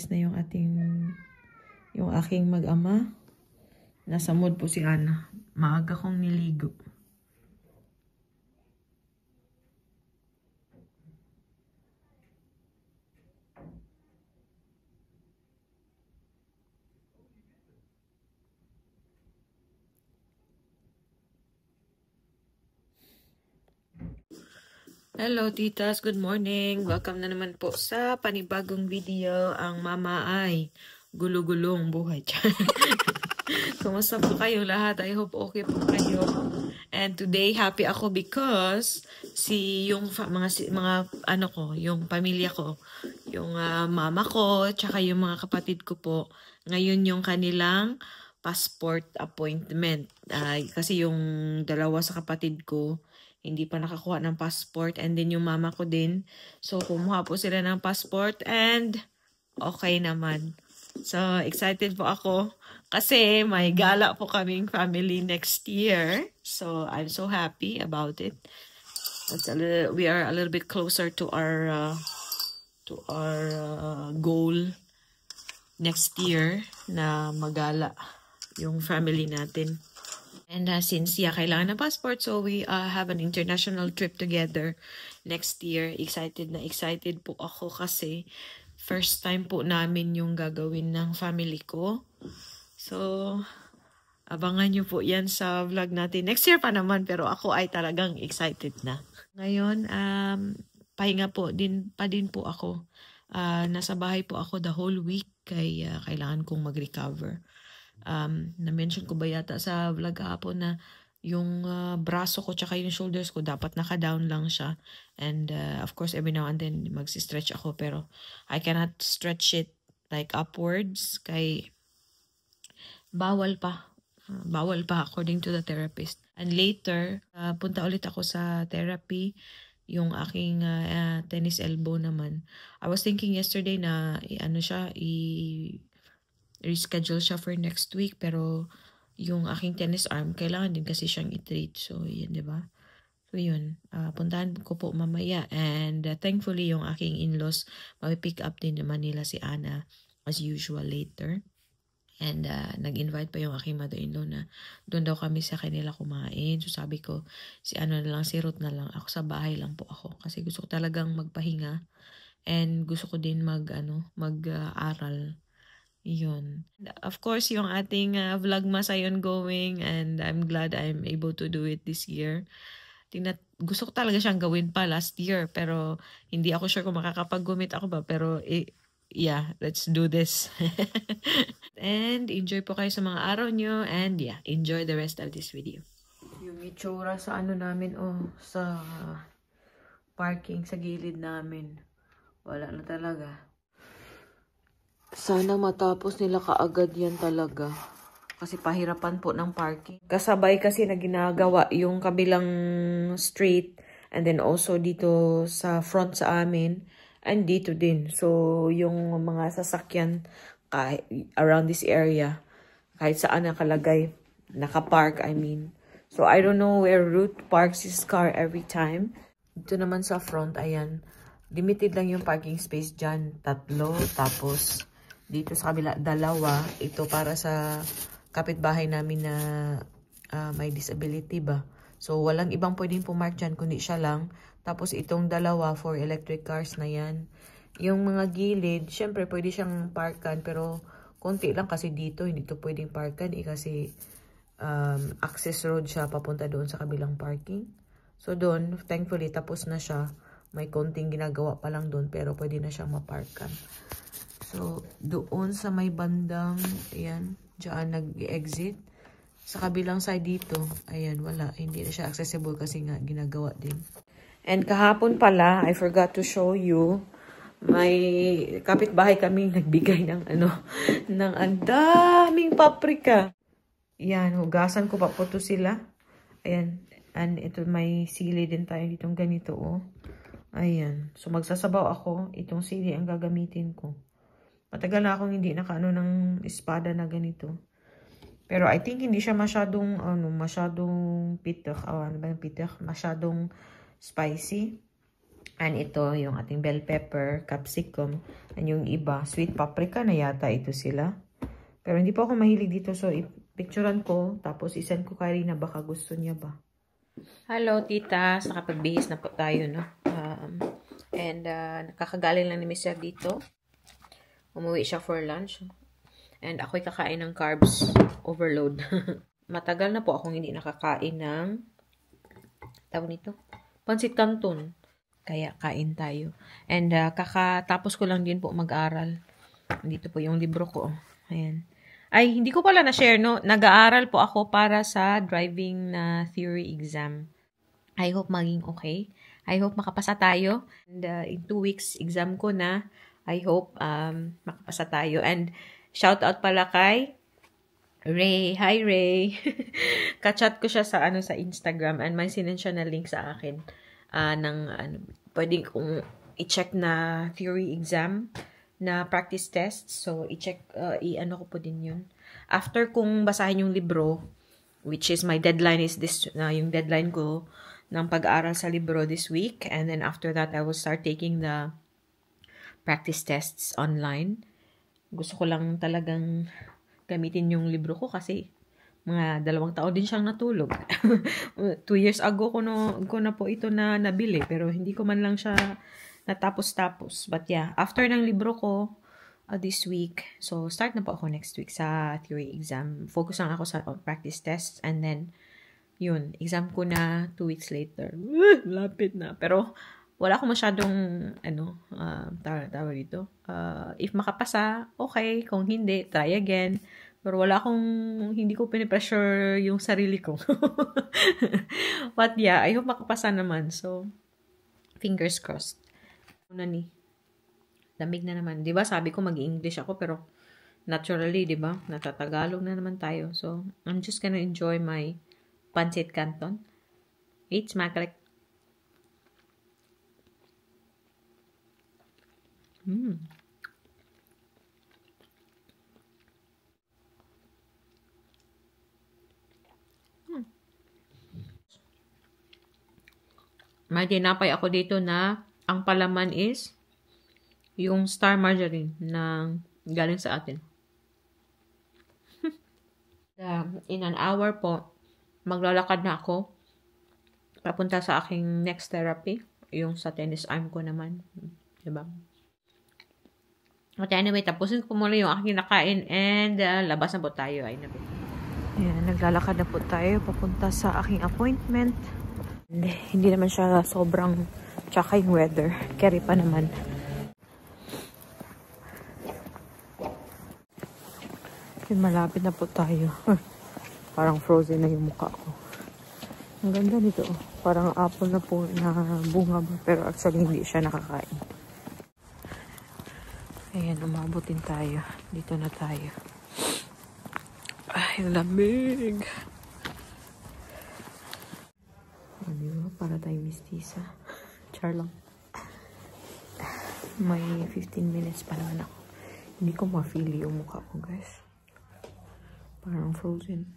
umalis na yung aking mag-ama. Nasa mood po si Ana. Maaga kong niligo. Hello, titas. Good morning. Welcome na naman po sa panibagong video. Ang mama ay gulo-gulong buhay. Kumusta po kayo lahat? I hope okay po kayo. And today, happy ako because yung pamilya ko, yung mama ko, tsaka yung mga kapatid ko po, ngayon yung kanilang passport appointment. Kasi yung dalawa sa kapatid ko, hindi pa nakakuha ng passport, and then yung mama ko din. So, kumuha po sila ng passport and okay naman. So, excited po ako kasi may gala po kaming family next year. So, I'm so happy about it. We are a little bit closer to our goal next year na magala yung family natin. And since kailangan ng passport, so we have an international trip together next year. Excited po ako kasi first time po namin yung gagawin ng family ko. So, abangan nyo po yan sa vlog natin. Next year pa naman, pero ako ay talagang excited na. Ngayon, pahinga po din po ako. Nasa bahay po ako the whole week kaya kailangan kong mag-recover. Na-mention ko ba yata sa vlog hapon na yung braso ko tsaka yung shoulders ko dapat naka-down lang siya. And of course, every now and then mag-stretch ako pero I cannot stretch it like upwards kay bawal pa according to the therapist. And later, punta ulit ako sa therapy. Yung aking tennis elbow naman. I was thinking yesterday na reschedule siya for next week, pero yung aking tennis arm, kailangan din kasi siyang i-treat. So, yun, di ba? So, yun. Puntahan ko po mamaya. And thankfully, yung aking in-laws, pick up din naman nila si Ana as usual later. And nag-invite pa yung aking mother-in-law na doon daw kami sa kanila kumain. So, sabi ko, si Ruth na lang. Ako sa bahay lang po ako. Kasi gusto ko talagang magpahinga. And gusto ko din mag-aral. Yun. Of course, yung ating vlogmas ay ongoing and I'm glad I'm able to do it this year. Gusto ko talaga siyang gawin pa last year pero hindi ako sure kung makakapag-commit ako ba. Pero yeah, let's do this. And enjoy po kayo sa mga araw nyo and enjoy the rest of this video. Yung itsura sa namin, sa parking sa gilid namin. Wala na talaga. Sana matapos nila kaagad yan talaga. Kasi pahirapan po ng parking. Kasabay kasi na ginagawa yung kabilang street. And then also dito sa front sa amin. And dito din. So yung mga sasakyan around this area. Kahit saan nakalagay. Nakapark, I mean. So I don't know where Ruth parks his car every time. Dito naman sa front, ayan. Limited lang yung parking space dyan. 3. Tapos dito sa kabila, 2. Ito para sa kapitbahay namin na may disability ba. So, walang ibang pwedeng pumark dyan, kundi siya lang. Tapos, itong 2 for electric cars na yan. Yung mga gilid, syempre, pwede siyang parkan. Pero, konti lang kasi dito, hindi to pwedeng parkan. Kasi, access road siya papunta doon sa kabilang parking. So, doon, thankfully, tapos na siya. May konting ginagawa pa lang doon, pero pwede na siyang maparkan. So, doon sa may bandang, ayan, dyan nag-exit. Sa kabilang side dito, ayan, wala. Hindi na siya accessible kasi nga ginagawa din. And kahapon pala, I forgot to show you, may kapitbahay kami nagbigay ng ng ang daming paprika. Ayan, hugasan ko pa po to sila. Ayan, and ito may sili din tayo ditong ganito, Ayan, so magsasabaw ako. Itong sili ang gagamitin ko. Matagal na akong hindi nakaano ng espada na ganito. Pero I think hindi siya masyadong, masyadong pitak. Masyadong spicy. And ito, yung ating bell pepper, capsicum. And yung iba, sweet paprika na yata ito sila. Pero hindi po ako mahilig dito. So, picturean ko. Tapos, isend ko kay Rina. Baka gusto niya ba. Hello, tita. Nakapagbihis na po tayo, no? Nakakagaling lang ni Mr. dito. Umuwi siya for lunch. And ako'y kakain ng carbs overload. Matagal na po akong hindi nakakain ng tawag nito, Pancit Canton. Kaya kain tayo. And kakatapos ko lang din po mag-aral. Dito po yung libro ko. Ayan. Ay, hindi ko pala na-share, no? Nag-aaral po ako para sa driving na theory exam. I hope maging okay. I hope makapasa tayo. And in 2 weeks, exam ko na. I hope makapasa tayo. And shout out pala kay Ray. Hi, Ray. Kachat ko siya sa Instagram and may sinend siya na link sa akin. Pwedeng kong i-check na theory exam na practice test. So, i-check, ko po din yun. After kong basahin yung libro, which is my deadline is this, yung deadline ko ng pag-aaral sa libro this week. And then after that, I will start taking the practice tests online. Gusto ko lang talagang gamitin yung libro ko kasi mga 2 taon din siyang natulog. 2 years ago ko na po ito na nabili pero hindi ko man lang siya natapos-tapos. But yeah, after ng libro ko this week, so start na po ako next week sa theory exam. Focus lang ako sa practice tests and then yun, exam ko na 2 weeks later. Lapit na. Pero wala akong masyadong tawag dito. If makapasa, okay. Kung hindi, try again. Pero hindi ko pinipressure yung sarili ko. But yeah, I hope makapasa naman. So, fingers crossed. Lamig na naman. Diba, sabi ko mag-English ako, pero naturally, diba, natatagalog na naman tayo. So, I'm just gonna enjoy my Pancit Canton. It's makalek. May tinapay ako dito na ang palaman is yung star margarine na galing sa atin. In an hour po, maglalakad na ako papunta sa aking next therapy, yung sa tennis arm ko naman. Diba? Okay, anyway, tapusin ko muna yung aking nakain and labas na po tayo. Ayan, naglalakad na po tayo papunta sa aking appointment. Hindi naman siya sobrang tsaka yung weather. Carry pa naman. Yun, malapit na po tayo. Parang frozen na yung mukha ko. Ang ganda nito. Parang apple na po na bunga ba. Pero actually hindi siya nakakain. Ayan, umabutin tayo. Dito na tayo. Ay, lamig. Diba? Para tayong mistisa. Char lang. May 15 minutes pa naman ako. Hindi ko ma-feel yung mukha ko, guys. Parang frozen.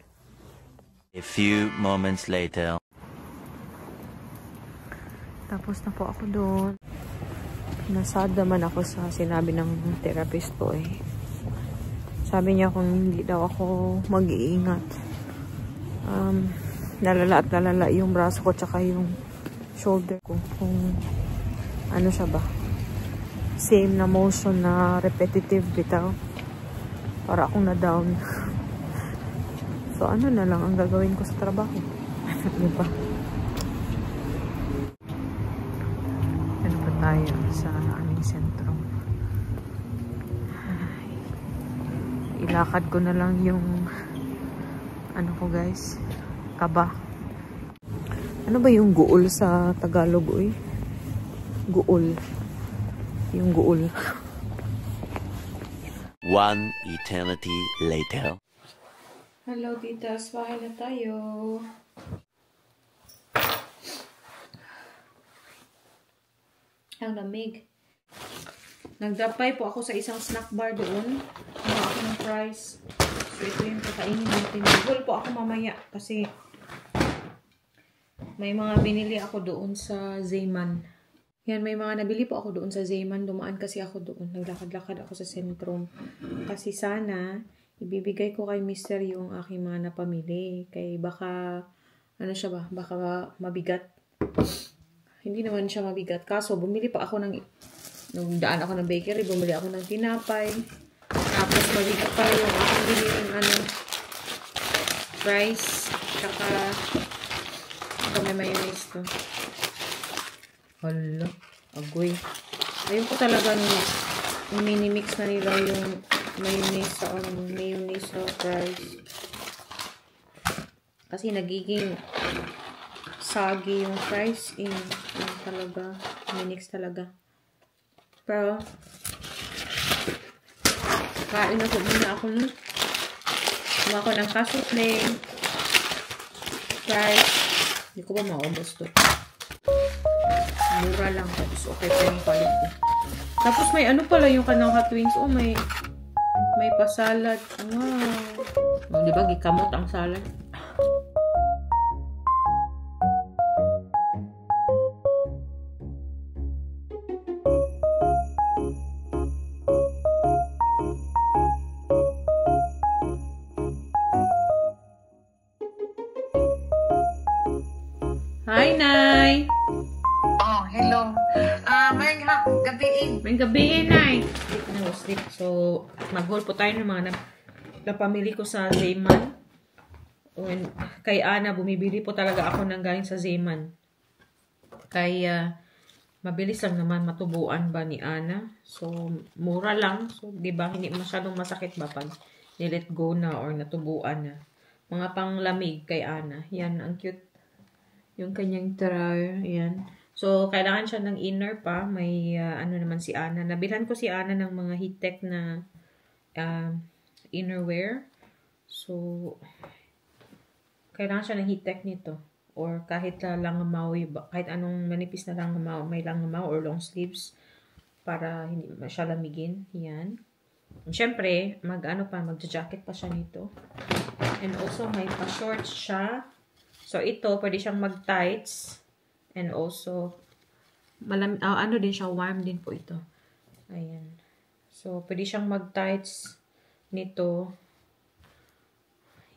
A few moments later. Tapos na po ako doon. Nasad naman ako sa sinabi ng therapist ko eh. Sabi niya kung hindi daw ako mag-iingat. Nalala at nalala yung braso ko tsaka yung shoulder ko. Kung ano siya ba. Same na motion na repetitive bitaw. Para akong na-down. So ano na lang ang gagawin ko sa trabaho. Diba? Ano pa tayo sa aming sentro. Ilakad ko na lang yung ano ko guys, kaba. Ano ba yung guol sa Tagalog oy? Guol. Yung guol. One eternity later. Hello, titas. Bahay na tayo. Ang lamig. Nag-drop by po ako sa isang snack bar doon. Ano ako ng price. So, ito yung kakainin natin. Nagul po ako mamaya kasi may mga binili ako doon sa Zayman. Yan, may mga nabili po ako doon sa Zayman. Dumaan kasi ako doon. Naglakad-lakad ako sa sentrum. Kasi sana, ibibigay ko kay Mister yung aking mga napamili. Kay baka, ano siya ba? Baka mabigat. Hindi naman siya mabigat. Kaso, bumili pa ako nung daan ako ng bakery, bumili ako ng tinapay. Tapos, mabigat pa yung aking binili ng rice. Tsaka, may mayonnaise to. Hala, agoy. Ayun ko talaga nung mini-mix na nila yung mayonnaise sa fries. Kasi nagiging soggy yung fries. Yung talaga, mini-mix talaga. Pero, kain na muna ako nun. Kumain ako ng kasufle, fries. Hindi ko ba maubos to? Mura lang. Tapos okay pa yung quality. Tapos may ano pala yung kanang hot wings. Oh, may pasalad. Wow. Oh, di ba? Gikamot ang salad. Hi, Nay! Oh, hello. May gabiin. May gabi, Nay. Sleep. So, mag-haul po tayo ng mga napamili ko sa Zayman. Kay Ana, bumibili po talaga ako ng galing sa Zayman. Kaya, mabilis lang naman matubuan ba ni Ana. So, mura lang. So, di ba, hindi masyadong masakit ba pag nilet go na or natubuan na. Mga panglamig kay Ana. Yan, ang cute. Yung kanyang tray. Yan. So, kailangan siya ng inner pa. May, ano naman si Ana. Nabilhan ko si Ana ng mga heat-tech na innerwear. So, kailangan siya ng heat-tech nito. Or kahit langamaw, kahit anong manipis na langamaw, may langamaw or long sleeves para hindi siya lamigin. Yan. Siyempre, mag-jacket pa siya nito. And also, may pa-shorts siya. So, ito, pwede siyang mag-tights. And also, ano din siya, warm din po ito. Ayan. So, pwede siyang mag-tights nito.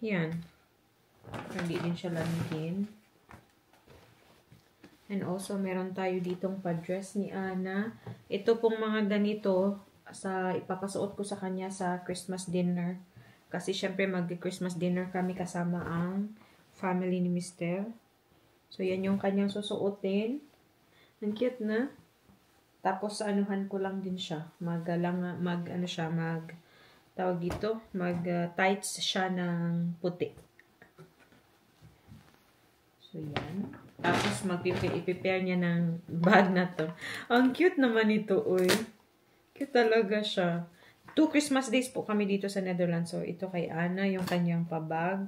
Yan. Hindi din siya lamigin. And also, meron tayo ditong pa-dress ni Ana. Ito pong mga ganito, ipapasuot ko sa kanya sa Christmas dinner. Kasi, syempre, mag-Christmas dinner kami kasama ang family ni Mister. So, yan yung kanyang susuotin. Ang cute na. Tapos, anuhan ko lang din siya. Mag-tights siya ng puti. So, yan. Tapos, i-prepare niya ng bag na to. Ang cute naman ito, uy. Cute talaga siya. 2 Christmas days po kami dito sa Netherlands. So, ito kay Ana, yung kanyang pabag.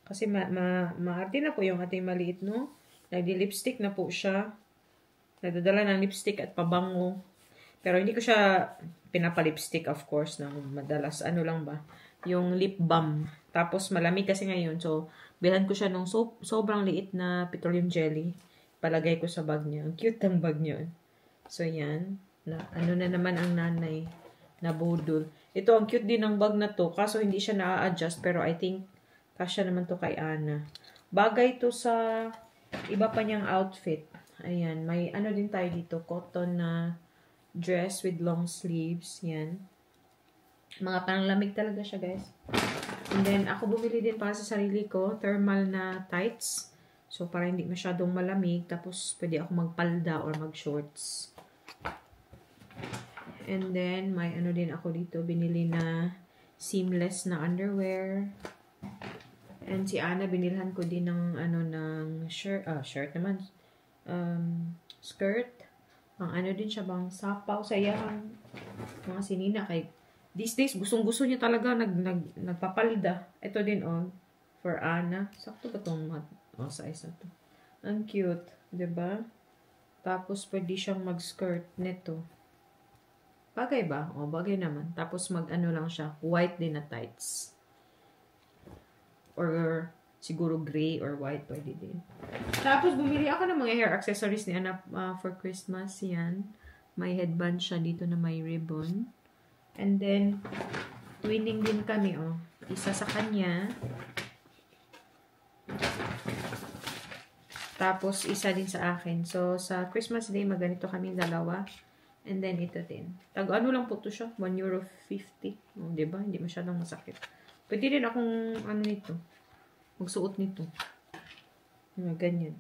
Kasi maarte na po yung ating maliit, no? Nagdi-lipstick na po siya. Nagdadala ng lipstick at pabango. Pero hindi ko siya pinapalipstick, of course, ng madalas. Ano lang ba? Yung lip balm. Tapos malamig kasi ngayon. So, bilhan ko siya ng sobrang liit na petroleum jelly. Palagay ko sa bag niya. Ang cute ng bag niya. So, yan. Ano na naman ang nanay na budol. Ito, ang cute din ng bag na to. Kaso, hindi siya na-adjust. Pero, I think, kasya naman to kay Ana. Bagay to sa iba pa niyang outfit. Ayan. May ano din tayo dito. Cotton na dress with long sleeves. Yan. Mga panlamig talaga siya, guys. And then, ako bumili din para sa sarili ko. Thermal na tights. So, para hindi masyadong malamig. Tapos, pwede ako magpalda or mag-shorts. And then, may ano din ako dito. Binili na seamless na underwear. And si Ana, binilhan ko din ng, shirt naman. Skirt. Ang din siya bang sapaw sa iyang mga sinina. Kay, these days, gustong-gusto niya talaga nagpapalda. Ito din, for Ana. Sakto ba itong size na to? Ang cute. Diba? Tapos, pwede siyang mag-skirt nito. Bagay ba? Bagay naman. Tapos, lang siya. White din na tights. Or siguro gray or white, pwede din. Tapos, bumili ako ng mga hair accessories ni Ana for Christmas. Yan. May headband siya dito na may ribbon. And then, twinning din kami, oh. Isa sa kanya. Tapos, isa din sa akin. So, sa Christmas Day, maganito kami dalawa. And then, ito din. Ano lang po ito siya? €1.50. Oh, diba? Hindi masyadong masakit. Pwede rin akong, nito. Magsuot nito. Ganyan.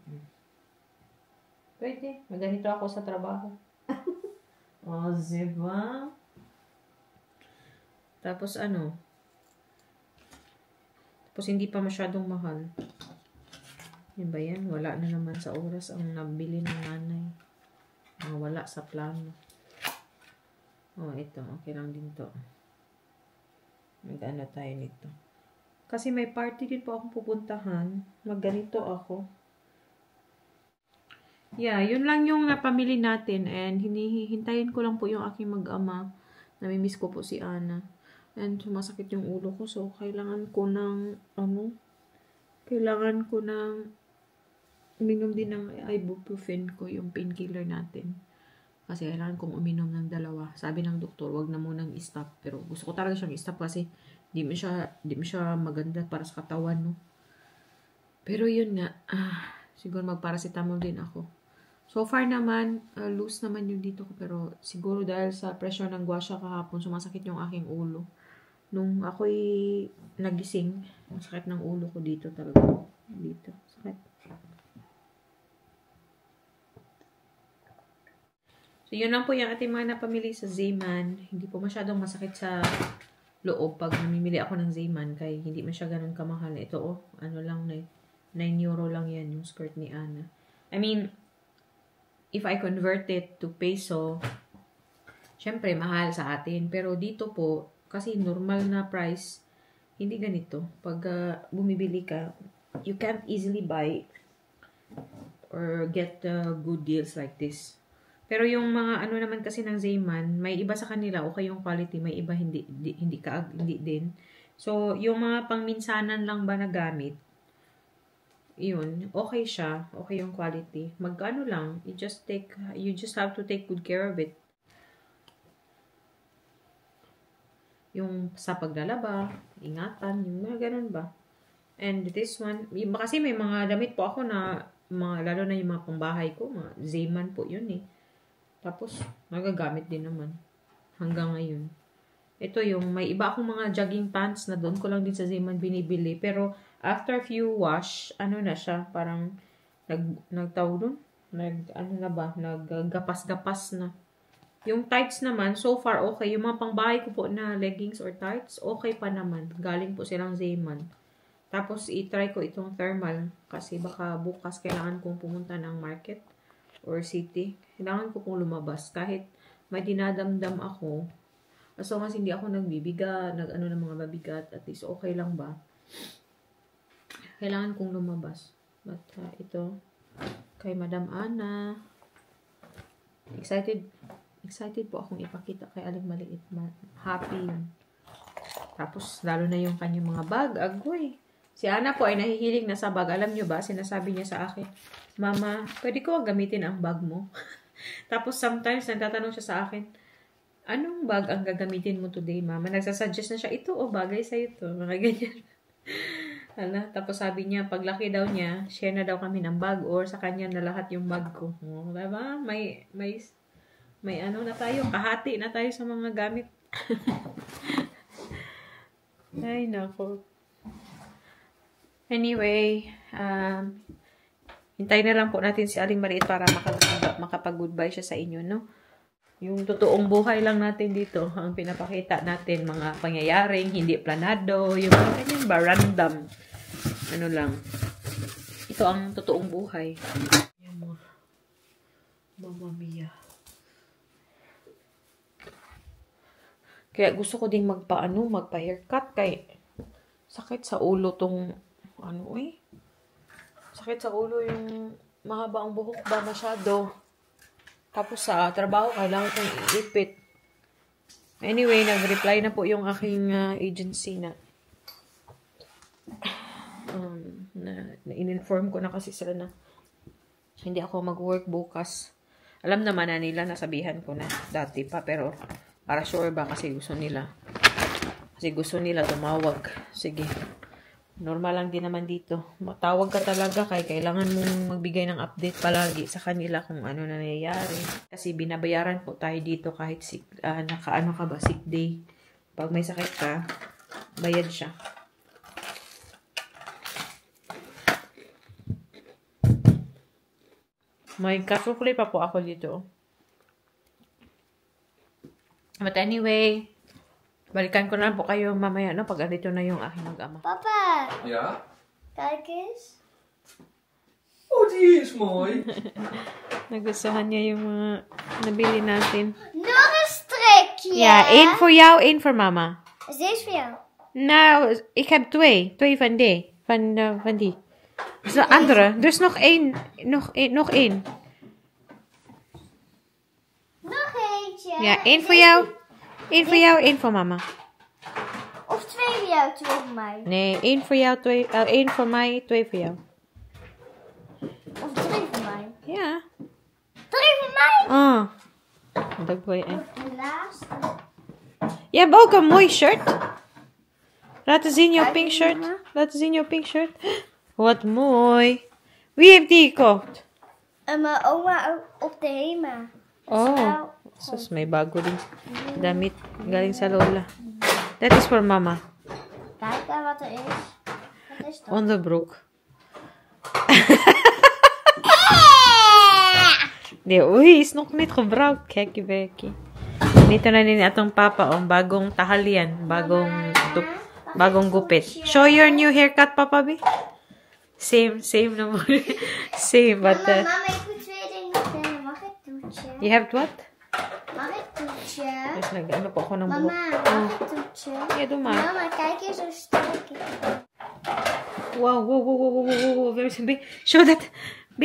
Pwede. Maganito ako sa trabaho. Oh, diba? Tapos, Tapos, hindi pa masyadong mahal. Yan ba yan? Wala na naman sa oras ang nabili ng nanay. Wala sa plano. Oh, ito. Okay lang din to. Mag-ano tayo nito. Kasi may party din po akong pupuntahan. Magganito ako. Yeah, yun lang yung napamili natin. And hinihintayin ko lang po yung aking mag-ama. Namimiss ko po si Ana. And sumasakit yung ulo ko. So, kailangan ko ng, kailangan ko ng uminom din ng ibuprofen ko, yung painkiller natin. Kasi kailangan kong uminom ng 2. Sabi ng doktor, wag na munang i-stop. Pero gusto ko talaga siyang i-stop kasi di mo siya maganda para sa katawan, no? Pero yun nga, siguro magparacetamol din ako. So far naman, loose naman yung dito ko. Pero siguro dahil sa pressure ng guasya kahapon, sumasakit yung aking ulo. Nung ako'y nagising, masakit ng ulo ko dito talaga. Dito, sakit. So, yun lang po yung ating mga napamili sa Zayman. Hindi po masyadong masakit sa loob pag namimili ako ng Zayman. Kaya hindi man siya ganun kamahal. Ito, lang, €9 lang yan yung skirt ni Ana. I mean, if I convert it to peso, syempre, mahal sa atin. Pero dito po, kasi normal na price, hindi ganito. Pag bumibili ka, you can't easily buy or get good deals like this. Pero yung mga naman kasi ng Zayman, may iba sa kanila okay yung quality, may iba hindi din. So, yung mga pangminsanan lang ba na gamit, yun, okay siya, okay yung quality. Magkano lang, you just have to take good care of it. Yung sa paglalaba, ingatan, yung mga ganun ba. And this one, kasi may mga damit po ako na, lalo na yung mga pangbahay ko, mga Zayman po yun eh. Tapos, nagagamit din naman. Hanggang ngayon. Ito yung, may iba akong mga jogging pants na doon ko lang din sa Zayman binibili. Pero, after few wash, na siya, parang, nagtawag doon? Naggapas-gapas na. Yung tights naman, so far okay. Yung mga pangbahay ko po na leggings or tights, okay pa naman. Galing po silang Zayman. Tapos, i-try ko itong thermal. Kasi baka bukas kailangan kong pumunta ng market or city. Kailangan ko pong lumabas. Kahit may dinadamdam ako, as long as hindi ako nagbibigat, ng mga mabigat, at least okay lang ba? Kailangan kong lumabas. But, ito, kay Madam Ana, excited po akong ipakita kay Aling Maliit. Happy yun. Tapos, lalo na yung kanyang mga bag. Agoy. Si Ana po ay nahihilig na sa bag. Alam nyo ba, sinasabi niya sa akin, Mama, pwede ko gamitin ang bag mo? Tapos sometimes, nagtatanong siya sa akin, anong bag ang gagamitin mo today, Mama? Nagsasuggest na siya, ito bagay sa'yo to. Mga ganyan. Tapos sabi niya, paglaki daw niya, share na daw kami ng bag or sa kanya na lahat yung bag ko. Diba? May na tayo, kahati na tayo sa mga gamit. Ay, nako. Anyway, hintayin na lang po natin si Aling Maliit para makapag-goodbye siya sa inyo, no? Yung totoong buhay lang natin dito, ang pinapakita natin, mga pangyayaring hindi planado, yung mga ganyan ba, random. Lang. Ito ang totoong buhay. Mamma mia. Kaya gusto ko ding magpa-haircut kay sakit sa ulo tong sakit sa ulo yung mahaba ang buhok ba masyado. Tapos sa trabaho kailangan kong iipit. Anyway, nag-reply na po yung aking agency na in-inform ko na kasi sila na hindi ako mag-work bukas. Alam naman na nila, nasabihan ko na dati pa, pero para sure ba kasi gusto nila. Kasi gusto nila tumawag. Sige. Normal lang din naman dito. Matawag ka talaga kaya kailangan mong magbigay ng update palagi sa kanila kung ano na nangyayari. Kasi binabayaran po tayo dito kahit sick day. Pag may sakit ka, bayad siya. May kasukli pa po ako dito. But anyway, balikan ko na lang po kayo mamaya, no? Pag andito na yung aking mag-ama. Papa, Ja? kijk eens. Oh, die is mooi. Nagustuhan niya yung mga nabili natin. Nog een strikje. Ja, één voor jou, één voor mama. Is deze voor jou? Nou, ik heb twee. Twee van die. Van die. Dus de andere. Dus nog één. Nog één. Nog eentje. Ja, één voor jou. Één voor jou, één voor mama. Of twee voor jou, twee voor mij. Nee, één voor jou, één voor mij, twee voor jou. Of drie voor mij. Ja. Drie voor mij. Ah. Dat wil je. De laatste. Je hebt ook een mooi shirt. Laten zien jouw pink shirt. Laten zien jouw pink shirt. Wat mooi. Wie heeft die gekocht? Mijn oma op de HEMA. Oh. Sus, may bago din. Damit galing sa lola. That is for mama. Kijk daar wat er is. Wat is dat? Onderbroek. Nee, uy, is nog niet gebruikt. Kijk je bekkie. Dito na din atong papa, oh, bagong tahalian, bagong gupit. Show your new haircut, Papa B. Same naman. Same, but Mama, ik moet twee dingen vertellen. Mag ik toetje? you have what? Mag ik toetje? Yes, nag-ano po ako ng buhok. Mama, mag ik toetje? Yeah, doe maar. Mama, kijk eens hoe sterk ik ben. Wow. There's a B. Show that, B.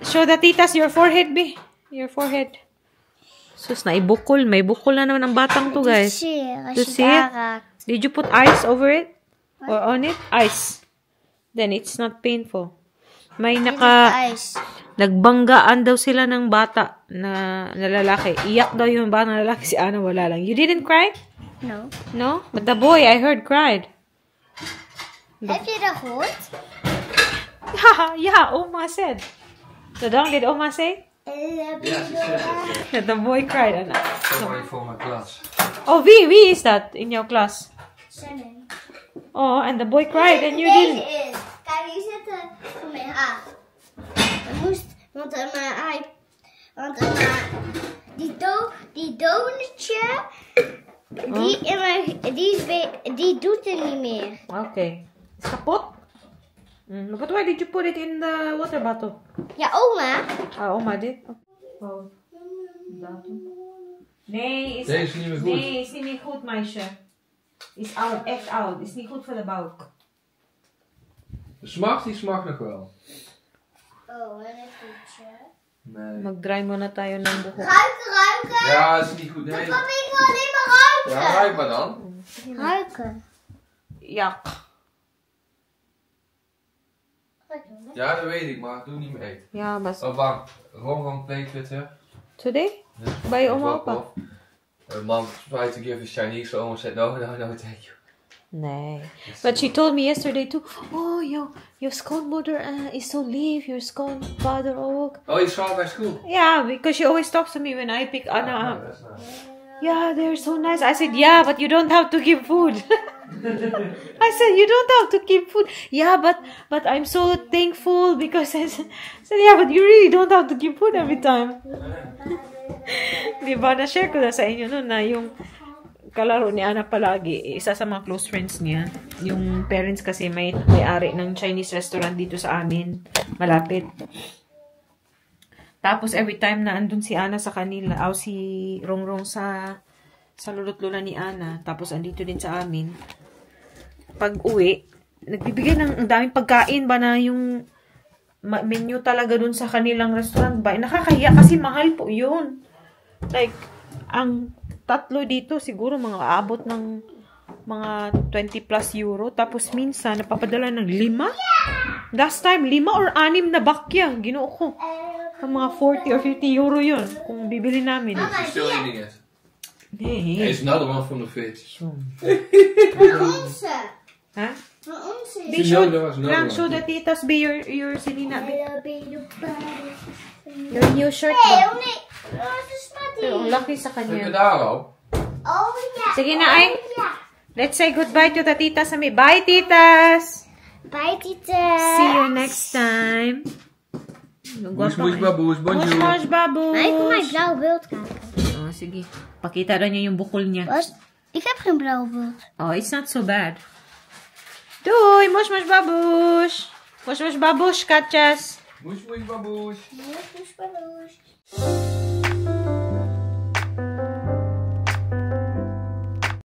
Show that, titas, your forehead, B. Your forehead. Sus, naibukol. May bukol na naman ang batang to, guys. Zeer, To als je see daar it? raakt. Did you put ice over it? Or on it? Ice. Then it's not painful. May Dit is ijs. nagbanggaan daw sila ng bata na lalaki. Iyak daw yung bata na lalaki. Si Ana wala lang. You didn't cry? No. No? But the boy, I heard, cried. Heb je dat gehoord? Yeah, Oma said. So dan, did Oma say? Ja, ze zegt het. That the boy cried. Ana. Sorry voor mijn klas. Oh, wie is that in jouw klas? Shannon. Oh, and the boy cried and you Deze didn't. is. Kijk, hier zit voor mijn haar. Dat moest, want die donutje, die doet er niet meer. Okay. Is kapot? But why did you put it in the water bottle? Ja, oma. Ah, Oma did. Oh. Nee, is Deze is niet meer goed. Nee, is niet meer goed, meisje. Is oud, echt oud. Is niet goed voor de buik. De smaak, die smaakt nog wel. Oh, wat een goedje. Nee. Mag-dry muna tayo ng buhok. Ruiken. Ja, dat is niet goed. Nee. Papa, ik wil alleen maar ruiken. Ja, ruik maar dan. Ruiken. Yak. Ja, dat weet ik, maar doe niet meer eten. Ja, bas. Oh, bang. Ron play Twitter. Today? By Oma Opa? Mom tried to give us Chinese, so Oma said no, thank you. Nee. But she told me yesterday too, oh, your schoolmother is so lief, your schoolfather ook. Oh, you saw it by school? Yeah, because she always talks to me when I pick Anna Oh, up. that's nice. Yeah, they're so nice. I said, yeah, but you don't have to give food. I said, you don't have to give food. Yeah, but I'm so thankful because I said, yeah, but you really don't have to give food every time. Diba, na-share ko na sa inyo noon na yung kalaro ni Ana palagi, isa sa mga close friends niya. Yung parents kasi may-ari ng Chinese restaurant dito sa amin, malapit. Tapos every time na andun si Ana sa kanila, si Rongrong sa lolo't lola ni Ana, tapos andito din sa amin, pag uwi, nagbibigay ng ang daming pagkain ba na yung menu talaga dun sa kanilang restaurant ba? Nakakahiya kasi mahal po yun. Like, ang tatlo dito, siguro mga abot ng mga 20 plus euro. Tapos minsan, napapadala ng 5. Last time, 5 or 6 na bakya. Ginoo ko. Ang mga 40 or 50 euro yun. Kung bibili namin. She's still eating it. Nee. It's another one from the fridge. Van onze. Huh? Van onze. Be She sure, know there was another lang, one. show the titas be your Selena. Be, Nee, your new shirt oh ba? nee. Dat is not Pero ang die. laki sa Heb je kanya. daar al? Oh ja. Sige na, ay. Ja. Let's say goodbye to the titas. Bye, titas! Bye, Tita. See you next time. Boes, boes, baboes, bonjour. Mosh, baboes. Maar ik wil mijn blauwe beeld kijken. Oh, sige. Pakita rin niya yung bukol niya. Was? Ik heb geen blauwe beeld. Oh, it's not so bad. Doei, mosh, babush. Mosh, babush, kachas. Moes, moes, baboes. Nee, dat is wel los.